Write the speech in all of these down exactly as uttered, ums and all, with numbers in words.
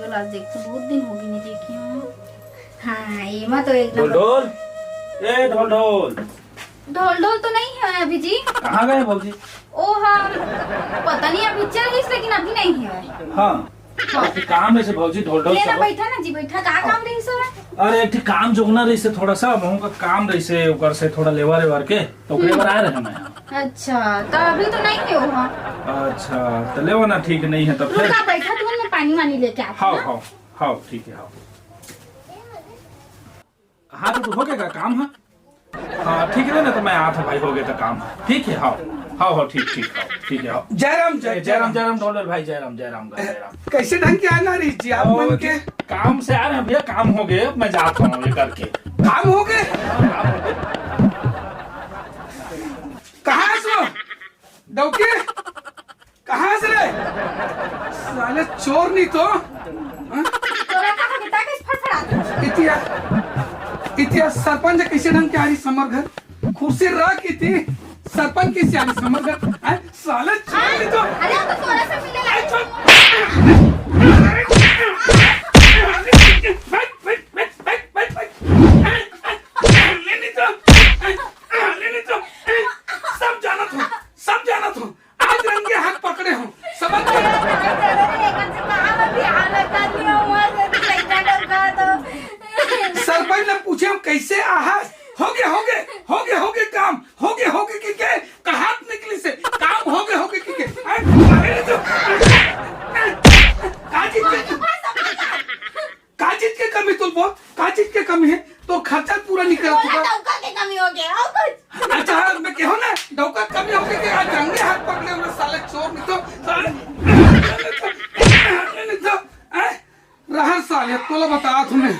तो आज देखो, बहुत दिन हो गए नहीं देखी हूँ। हाँ, ये मत तो एकदम ढोल ढोल। ए ढोल ढोल। ढोल ढोल तो नहीं है अभी जी। कहाँ गए भौजी? ओ हाँ, पता नहीं, अभी चल रही, लेकिन अभी नहीं है। हाँ। हाँ। एक काम रहिसे भौजी, ढोल ढोल ले ना, चलो। बैठा ना जी, बैठा। का काम रहिसे? अरे, एक ठे काम जोगना रहिसे थोड़ा सा, महूँ का काम रहिसे, ओकर से थोड़ा लेवर वेवर के, तो ओकरे हम्म। बर आए रहे मैं यहाँ। अच्छा, तो अभी तो नहीं हो, हाँ। अच्छा, तो लेवा ना, ठीक नहीं है तो फिर। रुका, बैठा, तुमन मैं पानी वानी लेके आती हाँ, हूँ। हाँ, हाँ, ठीक है, हाँ। हाँ, तो हो गया काम, हाँ? हाँ, ठीक है ना, तो मैं आता भाई, हो गया तो काम, हाँ। ठीक है, हाँ, हाँ, हाँ, ठीक, ठीक, हाँ, ठीक है, हाँ। जयराम, जय, जयराम, जयराम। जयराम, डॉलर भाई, जयराम, जयराम, जयराम। कैसे ढंग के आना रही जी आप और मन के? काम से आ रहे हैं भैया, काम हो गए, मैं जाता हूँ ये करके। काम हो गए? हाँ, काम हो गए। कहाँ है सो? डौकी? कहाँ से रे? साले चोर नहीं तो। हाँ? तोरा का हो गया? कैसे फटफड़ात? इतिया, इतिया सरपंच कैसे ढंग के आ रही समर घर? कुर्सी रख इति, सरपंच कैसे आ रही समर घर? हैं? साले चोर नहीं तो। अरे, तो तोरा से मिले ला। अरे, चुप। अरे, बैठ, बैठ, बैठ, बैठ, बैठ। ले नहीं तो। ले नहीं तो। सब जाना था, सब जाना था। आज रंगे हाथ पकड़े हो, समझ गए? सरपंच ने पूछे, हम कैसे आहा? हो गए, हो गए, हो गए, हो गए काम, हो गए, हो गए कि के कहात निकली से काम, हो गए, हो गए कि के। अरे, अरे, तो, का चीज के, का चीज के कमी तुल बोल, का चीज के कमी है? तो खर्चा पूरा निकल तोला चुका। डौका के कमी हो गया, और कुछ? अच्छा, हाँ, मैं कहूँ ना, डौका कमी हो गई कि आज रंगे हाथ पकड़े हुए साले चोर नहीं तो, साले, नहीं तो, हैं? रहर साले, तोला बता तुम्हें।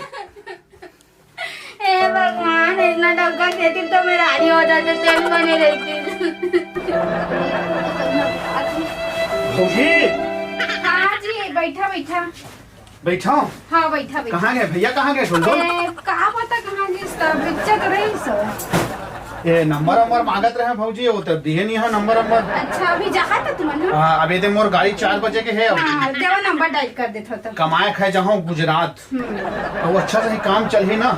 हे भगवान, इतना डौका देती तो मैं राजी हो जाती, तेल बने रहती। भौजी। हाँ जी, बैठा, बैठा। बैठा हूँ। हाँ, बैठा, बैठा। कहाँ गए भैया, कहाँ गए ढोल ढोल? ए, का पता कहाँ गए, सब बिच्चा तो रही सब। ए, नंबर वंबर मांगत रहे भौजी, वो तो दिए नहीं है नंबर वंबर। अच्छा, अभी जहाँ था तुमन, हाँ? हाँ, अभी तो मोर गाड़ी चार बजे के है अब। हाँ, देवा नंबर डायल कर देता था। कमाए खाए जाऊँ गुजरात। हम्म। तो वो अच्छा से ही काम चल ही ना,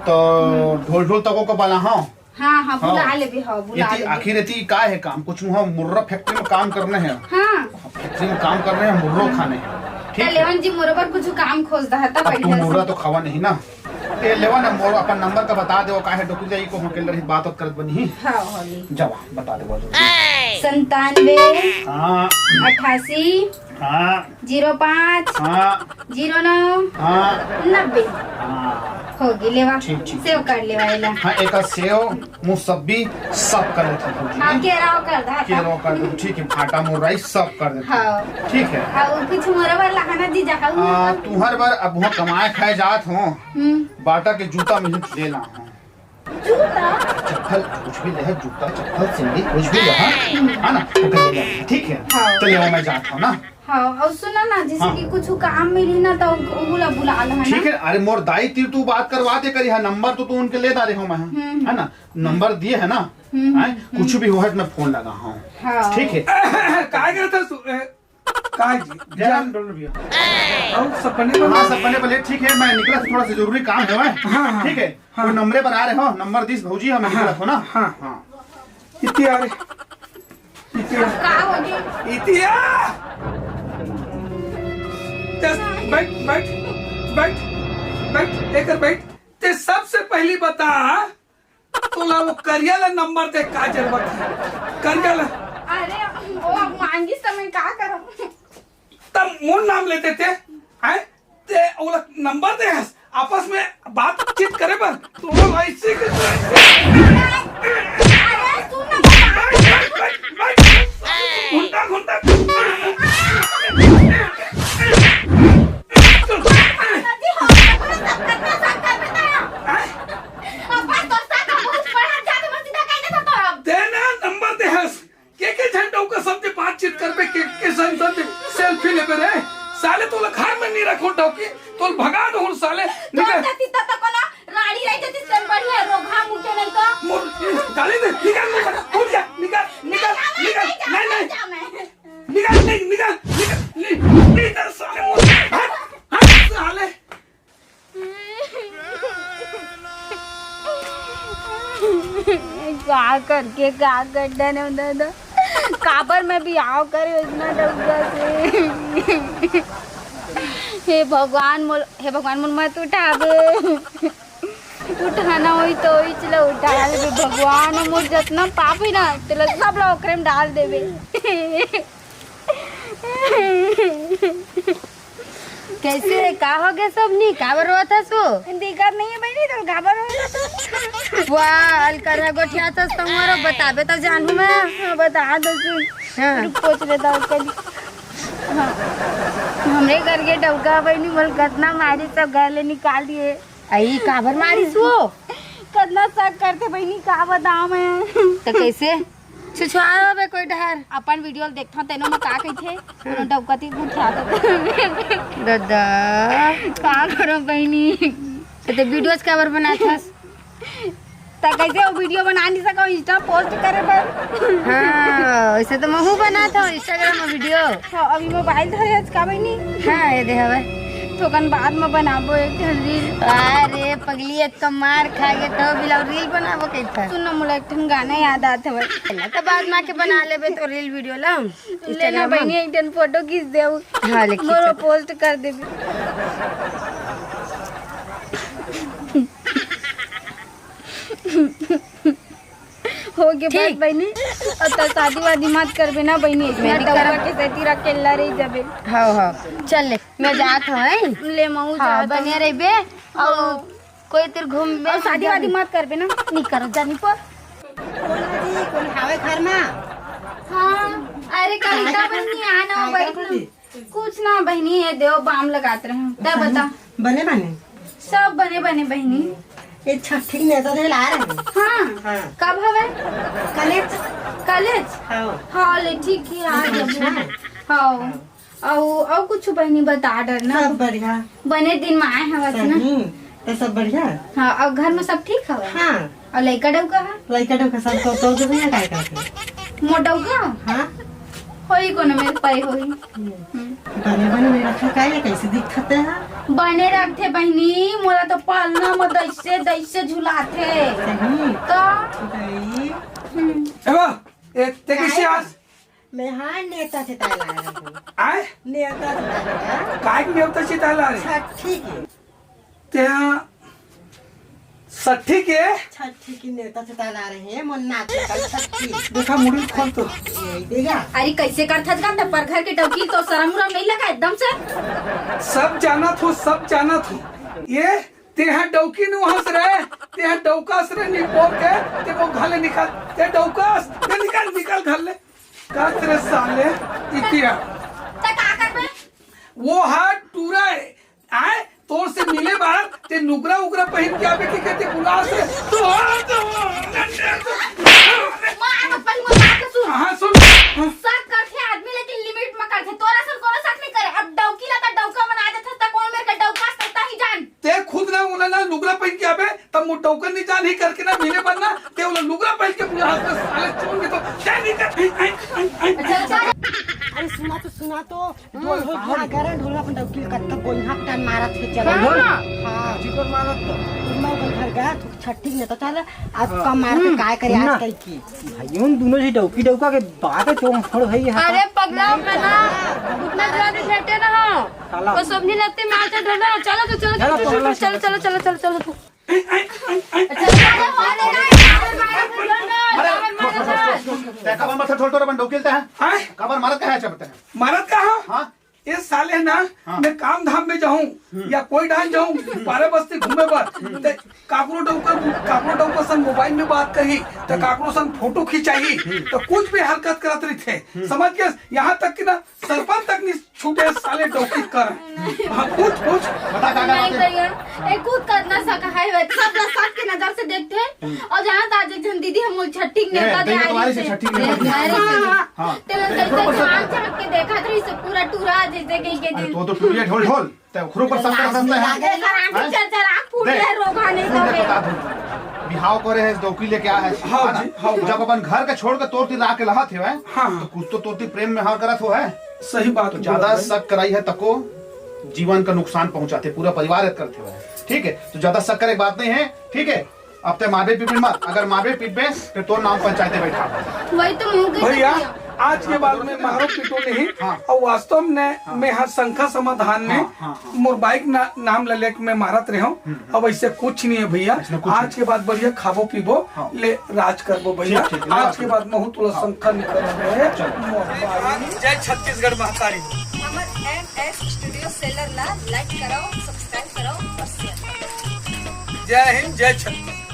तो ढोल ढोल तको को बला हाँ। हाँ, हाँ, बुला हाँ। लेबे, हाँ, बुला एती लेबे। आखिर एती का है काम? कुछ वहाँ मुर्रा फैक्ट्री में काम करने हैं। हाँ। फैक्ट्री में काम करने हैं, मुर्रो खाने हैं। ठीक है? लेवन जी, मोर बर कुछ काम खोज दहा था अब तू बढ़िया से। मुर्रा तो खावा नहीं ना। ए, लेवा ना, मोर अपन नंबर का बता दे, काहे डोकरी जाई को हम के लड़ी बात करत बनी। हाँ, हाँ, ले। जावा, बता दे वो। संतानवे, हाँ। अट्ठासी, हाँ। जीरो पाँच, हाँ। जीरो नौ, हाँ। नब्बे। हाँ। होगी, लेवा। ठीक, ठीक, सेव ठीक। कर लेवा एला। हाँ, एका सेव, मुसब्बी, सब कर लेते हैं। हाँ, केराव कर दा, केराव कर दो, ठीक है, भाटा मुरई सब कर देते हैं। हाँ। ठीक है। हाँ, वो कुछ मोरा बर लहाना जी जहाँ आ, हुआ। तुहर बर अब वहाँ कमाए खाए जात हो, हम्म। बाटा के जूता में ले ला हो। जूता? चप्पल, कुछ भी ले, जूता, चप्पल, सिंगी, कुछ भी ले, हाँ? है ना? ओके, ले ले, ठीक है? हाँ। तो ले आओ, मैं जाता हूँ ना। हाँ, और सुना ना, जैसे हाँ। कि कुछ काम मिली ना, तो उनको बुला, बुला लो, है ना? ठीक है, अरे मोर दाई तीर तू बात करवा दे करी, हाँ, नंबर तो तू उनके ले दा रहे हो मैं, हम्म। है ना? नंबर दिए है ना? हम्म, हैं? हम्म। कुछ भी हो है, मैं फोन लगा, हाँ। हाँ। ठीक है? काय करता सु-, ए, काय जी? जय राम डोलर भैया। और सपने में हाँ, सपने वाले, ठीक है, मैं निकला, थोड़ा सा जरूरी काम है, मैं। हाँ, हाँ। ठीक है? हाँ। वो नंबरे पर आ रहे हो, नंबर दीस भौजी, हम हाँ, निकला हो ना? हाँ। हाँ। इतिया रे। इतिया। का हो गई? इतिया! जस, बैठ, बैठ, बैठ, बैठ, एकर बैठ। ते सबसे पहली बता, तोला वो करिया ला नंबर दे का जरूरत है? करिया ला। अरे, वो अब मांगिस तो मैं का करब? तब मोर नाम लेते थे, हैं? ते ओला नंबर दे हस, आपस में बातचीत करे बर। तो ऐसे के तो ऐसे। अरे, सुन ना, बैठ, बैठ, बैठ, बैठ। घंटा, घंटा। हैं? अब बस दोस्ता का बहुत पढ़ा जा, तो मैं सीधा कह देता तो अब। दे ना, नंबर दे हस। के के झन डौका सब दे बातचीत करबे, के के संग सब दे सेल्फी लेबे रे। साले तोला घर में नहीं रखो डौकी, तोल भगा दो साले। निकल। जति तत कोनो राड़ी रही जति से बढ़िया रोघा मुके नहीं तो। मोर गाली दे, निकल मोर, उठ जा, निकल, निकल, नहीं, निकल, नहीं, नहीं, नहीं, नहीं, नहीं, नहीं। निकल, नहीं, निकल, निकल, नहीं, निकल साले मोर। हट, हट, का करके का कर डरे हो दादा? काबर मैं बिहाव करे इतना डउका से? हे भगवान मोल, हे भगवान मोल मत उठाबे। उठाना होई तो होई, चला उठा लेबे भगवान। मोर जतना पाप है ना, तेला सब ला ओकरे में डाल देबे। कैसे, का हो गया सबनी, काबर रोवत हस वो? दिक्कत नहीं है बहिनी, तो काबर रोवत हस? वाह, अलकरहा गोठियात हस, तुम्हारा बताबे तो जानू मैं। हाँ, बता दो सुन। हाँ। रुक, पोछ लेता हूँ कल। हाँ। हमरे घर के डउका बहिनी मोल कतना मारी, सब घर ले निकाल दिए। आई, काबर मारिस वो? कतना शक करथे बहिनी, का बताओं मैं। तो कैसे? छुछुआ होबे कोई डहर। अपन वीडियो ल देखथन, तेनो म का कहिथे? कोनो डउका ती गुठिया दे। दादा। का करो बहिनी? तो, तो वीडियोज काबर बनात हस? त कैसे वो वीडियो बना नहीं सको Insta post करे बर? हाँ, वैसे तो महू बनात हूँ Instagram में वीडियो। हाँ, अभी मोबाइल धरे हस का बहिनी? हाँ, ये दे हवे। थोकन बाद में बनाबो एक ठन रील। अरे पगली, एक तो मार खा गे तो बिलाव रील बनाबो कैसे? सुन ना, मोला एक ठन गाना याद आत हवे। पहले तो बाद में आके बना लेबे तो रील वीडियो ला। ले ना Instagram में। बहिनी, एक ठन फोटो खींच दे। हाँ, ले खींच। मोरो पोस्ट कर देबे। हो गे बात ठीक। बहिनी, अब त शादी वादी मत करबे ना बहिनी, इतना मेरी डउका करम। के सेती रखेला रही जबे। हाँ, हाँ, चल ले, मैं जात हूँ, हैं? ले महू हाँ, जात हूँ। बने रहिबे, और हाँ। कोई तेरे घूमबे और शादी वादी मत करबे ना। नहीं करो, जानी पर। कौन जी, कौन हावे घर में? हाँ, अरे कविता बहिनी, आना, बैठ ना। कुछ ना बहिनी, ये देव बाम लगात रहे हूँ। तै बता। बने बने? सब बने बने बहिनी। ये छठी के नेवता दे ला रहे हैं। हाँ। हाँ। कब हवे? कलेज। कलेज? हाँ। हाँ, ले ठीक है, आ हाँ, जब। अच्छा। हाँ। हाँ। अउ, अउ कुछ बहिनी बता डर ना। सब बढ़िया। बने दिन में आए हवस ना। सही। तो सब बढ़िया? हाँ, अउ घर में सब ठीक हवे? हाँ। अउ लइका डउका ह? लइका डउका सब तो, तो जो भैया काय करत हे? मोर डउका? हाँ। होई कोनो मेर पाई होई। हम्म। बने बने में रखा काय ले, कैसे दिखत हे? बने रखथे बहिनी, मोला तो पालना में दैसे दैसे झुलाथे। सही? का? सही। हम्म। ए बा, ए, ते कैसे काय? आज? मैं हाँ नेवता चिताय ला रही हूँ। आय? नेवता चिताय ला। काय के नेवता चिताय ला रही? छठी के। तें छठी के? छठी की नेवता चिताय ला रहे हैं, मोर नाती का छठी। देखा, मुड़ी खोल तो। यही देगा। अरे, कैसे करथस गा? त पर घर के डौकी तो शरम उरम नहीं लगा एकदम से? सब जानत हो, सब जानत हो। ये तेहा डौकी नु हंस रहे, तेहा डौका हंस रहे, निपोर के, ते को घर ले निकाल, ते डौका हंस, ते निकाल, निकाल घर ले। का तेरे साले, इतिया। त का करबे? वो हा टूरा है, आए, तोर से मिले बार, ते नुगरा उगरा पहिन के आबे की कहते बुला से, तो, तो, मार मत, पहले मोर बात ल सुन। हाँ, सुन। शक करथे आदमी, लेकिन लिमिट में करथे। तोर असन कोनो शक नहीं करे। अब डौकी ला त डौका बना देथस, त कौन मेर के डौका हस, त ही जान। ते खुद ना, ओला ना लुगरा पहिन के आबे, तब मोर डौका नहीं जान ही करके ना मिले बर ना, ते ओला लुगरा पहिन के बुला हंस के साले चोर में तो, जा नहीं कर, आई, आई, आई, आई, अच्छा, अच्छा। अरे सुना तो, सुना तो, ढोल, ढोल, हाँ। ढोल, ढोल, अपन डौकी कत्ता कोई हाथ टान मारा थे, चलो। हाँ, ढोल? हाँ। हाँ। जी पर मारत तो। तुम अपन घर गया, तो छठी में तो चल, आज हाँ। का मार के हम्म। काय करे सुन ना। आज कल की। भाई, उन दोनों ही डौकी डौका के बात है, तो हम थोड़ा भाई यहाँ अरे का पगला, नहीं मैं ना, उतना ज्यादा झेटे ना हो। साला। वो सब नहीं लगते, मैं आज ढोल रहा हूँ। चलो तो चलो, चलो, चलो, चलो, चलो, चलो, चलो, चलो, चलो, चलो। अच्छा, चलो, चलो, चलो, चलो, चलो, अरे, चलो, छोड़, छोड़, चलो। छोड़, छोड़। तै काबर मारत ढोल तोर अपन डौकी ल तै? हैं? काबर मारत का है, अच्छा बता। मारत का हो? हाँ। ये साले ना, हाँ। मैं काम धाम में जाऊं हम्म। या कोई डाल जाऊं, हम्म। बारह बस्ती घूमे बर, हम्म। ते काकरो डौकर, काकरो डौकर संग मोबाइल में बात करही, त हम्म। काकरो संग फोटो खिंचाही, हम्म। त कुछ भी हरकत करत रहिथे। हम्म। समझ गे? यहाँ तक कि ना सरपंच तक नहीं छूटे साले डौकी कर। हाँ, पूछ, पूछ। बता, का, का नहीं बात है? भैया, ए, खुद करना सका है, वह सब लोग शक के नजर से देखते हैं। हम्म। और जहाँ तक आज एक जन दीदी हम लोग छठी के ए, नेवता दे देखो, आई तुम्हारी से से। छठी के नेवता दे। हाँ, हाँ। हाँ। तेरे ऊपर शक झांक झांक के देखा तो इसे पूरा टूरा जैसे कहीं के अरे, दिन। तो, तो टूरिया ढोल ढोल, ते ओकरो पर शक कर सकता है। लाज नहीं लागे। हैं? चल, चल, आँख फूट देख, गया, रोगा नहीं सुन तो ले, है। बता दूं। बिहाव करे है, डौकी लेके आ है, हाँ है ना? जी, हाँ। जब अपन घर के छोड़ के तोर तिर आके लहत है, हाँ। तो कुछ तो तोर तिर प्रेम में हाँ करत हो है। सही बात तो बोला ज्यादा भाई। शक कराई है तको जीवन का नुकसान पहुंचाते, पूरा परिवार याद करते हुए, ठीक है? तो ज्यादा शक करे बात नहीं है, ठीक है? अब ते मारबे पीटबे मत, अगर मारबे पीटबे तो तोर नाम पंचायते बैठा। वही तो मुंह के भैया, चक्कर। आज के बाद में मारो पीटो नहीं। हाँ। और वास्तव में मैं हा शंखा समाधान में हाँ, हाँ, हाँ। मोर बाइक ना, नाम ले लेके मैं मारत रहे हूँ। अब ऐसे कुछ नहीं है भैया। ऐसे कुछ नहीं। आज के बाद बढ़िया खाबो पीबो, हाँ। ले राज करबो भैया। ठीक, ठीक, ले आज राज के करबो। बाद महू तोला शंखा निकल रहे। चल। जय छत्तीसगढ़ महतारी। हमर एम एस स्टूडियो सेलर ला लाइक कराओ, सब्सक्राइब कराओ और शेयर कराओ। जय हिंद, जय छत्तीसगढ़।